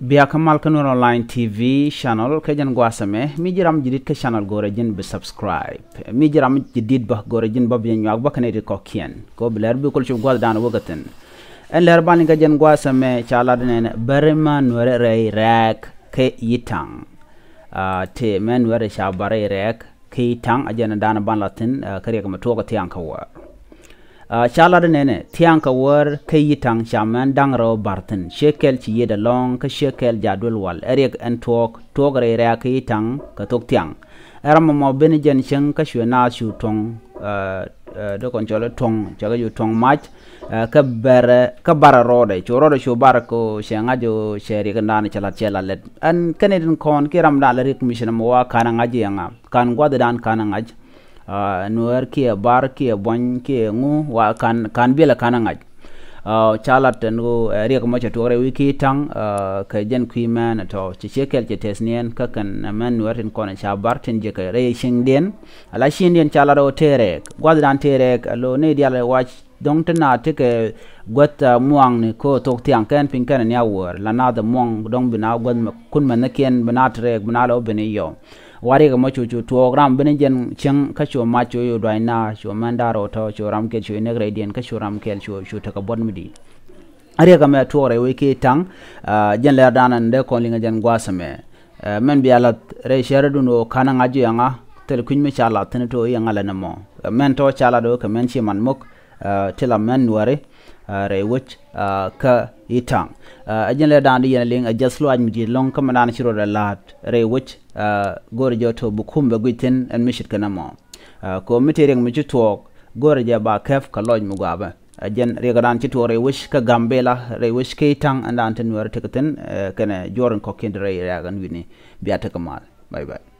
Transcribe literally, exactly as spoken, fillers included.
Bia kä mal kä Nuer Online T V channel kä jɛn gua̱a̱th ɛmɛ. Mi ji̱ ram jadid kä channel, go̱rɛ ji̱n bi subscribe. Mi ji̱ ram jadid bä, go̱rɛ ji̱n bä bi nyuak bä kä nɛy ti kɔ̱kiɛn. Kɛ ɣöö bi lɛr bi kol cop gua̱a̱th dan wä kä thi̱n. Ɛn lɛr ban liŋ kä jɛn gua̱a̱th ɛmɛ ca lat nɛnɛ bäri män Nuɛri rɛy rɛɛk kä Yitaŋ. Tëë män Nuɛri ca bar rɛy rɛɛk kä Yitaŋ, a jɛn dan ban lat thi̱n kä riɛk mɛ tuɔɔk thiaŋ kä wäär. Ca lat nɛnɛ thiaŋ kä wäär kä Yitaŋ ca män da̱ŋ rɛw bar thi̱n, ciek kɛl ci yiet ɛlɔ̱ŋ kä ciek kɛl ja̱ duel wal. Ɛ riɛk ɛn tuɔɔk, tuɔɔk rɛy rɛɛk kä Yitaŋ kä thok thiaŋ. Ɛ ram ɛmɔ ben jɛn cieŋ kä cuɛ naath cu tuɔ̱ŋ, dee kɔn cɔl ɛ tuɔ̱ŋ, cɛ kɛ cu tuɔ̱ŋ mac. Kä bɛr, kä bar rɔɔdɛ, cu rɔɔdɛ cu bar kɛ cɛ ŋa̱c, cɛ riɛk ɛn dan cɛ lat, cɛ lat lɛt. Ɛn kɛn itin kɔn kiɛ ram dan lɛ riɛk mi ci nɛmɔ wa ka̱n ɛ ŋa̱c yɛ ŋa, ka̱n gua̱th dan ka̱n ɛ ŋa̱c. Nuɛɛr kiɛ bar kiɛ buɔ̱ny kiɛ ŋu wa ka̱n, ka̱n biɛl ɛ ka̱n ɛ ŋa̱c. Ca lat ɛn ɣöö riɛk mɔ cɛ tuɔɔk rɛy wec kä Yitaŋ kä jɛn kui̱ mɛn ɛ tɔ̱ cɛ ciek kɛl cɛ tɛth niɛn kä kɛn mɛn Nuɛɛr tin kɔn ca bar tin jɛ kɛ rɛy cieŋdiɛn. Ala cieŋdiɛn ca lat ɣöö tëë rɛɛk, gua̱th dan tëë rɛɛk, alo nɛy diaal ɛ wac dɔ̱ŋ ti na ti kɛ guäth muaŋni kä thok thiaŋ kɛn piny kɛn ni a wäär la naath muɔ̱ŋ dɔ̱ŋ bi na guäth kun mɛn ni kiɛn bi na ti rɛɛk bi na lɛ wä ben i̱ yɔ. Wa riɛk ɛmɔ cu cu tuɔɔk ram ben jɛn cieŋ kä cu mac cu cu duac na cu mɛn da̱r ɣöö tɔ̱ cu ram kɛl cu inek rɛydiɛn kä cu ram kɛl cu cu tekɛ buɔ̱t mi di̱i̱t. A riɛk ɛmɛ tuɔɔk rɛy wec kä Yitaŋ. Jɛn lɛr dan ɛn dee kɔn liŋ ɛ jɛn gua̱a̱th ɛmɛ. Mɛn bia lath rɛy cɛr dun ɣöö ka̱n ɛ ŋa̱c yɛ ŋa, thil kui̱ny mi ca lath thi̱n tɔ̱ yɛ ŋa lɛ nɛmɔ. Mɛn tɔ̱ ca lat ɣöö kɛ mɛn ci man mok ti la mɛn Nuɛɛri rɛy wec kä Yitaŋ. Ɛ jɛn lɛ dan di yɛn liŋ ɛ jɛth luaac mi di̱i̱t lɔ̱ŋ kä mɛ dan ci rot ɛ la̱a̱t rɛy wec. Go̱o̱rɛ jɛ tɔ̱ bi kum bɛ guic thi̱n ɛn mi ce̱tkɛ nɛmɔ. Kɛ ɣöö mi tëë riɛk mi ci tuɔɔk go̱o̱rɛ jɛ ba kɛp kɛ lɔc mi gua̱a̱pɛ. Ɛ jɛn riɛk dan ci tuɔɔk rɛy wec kä Gambɛla, rɛy wec kä Yitaŋ ɛn dan ti Nuɛɛri tekɛ thi̱n kɛnɛ juɔr in kɔ̱kiɛn ti rɛy rɛ̈ɛ̈k ɛn wi̱ni. Bia tekɛ mal. Bye bye.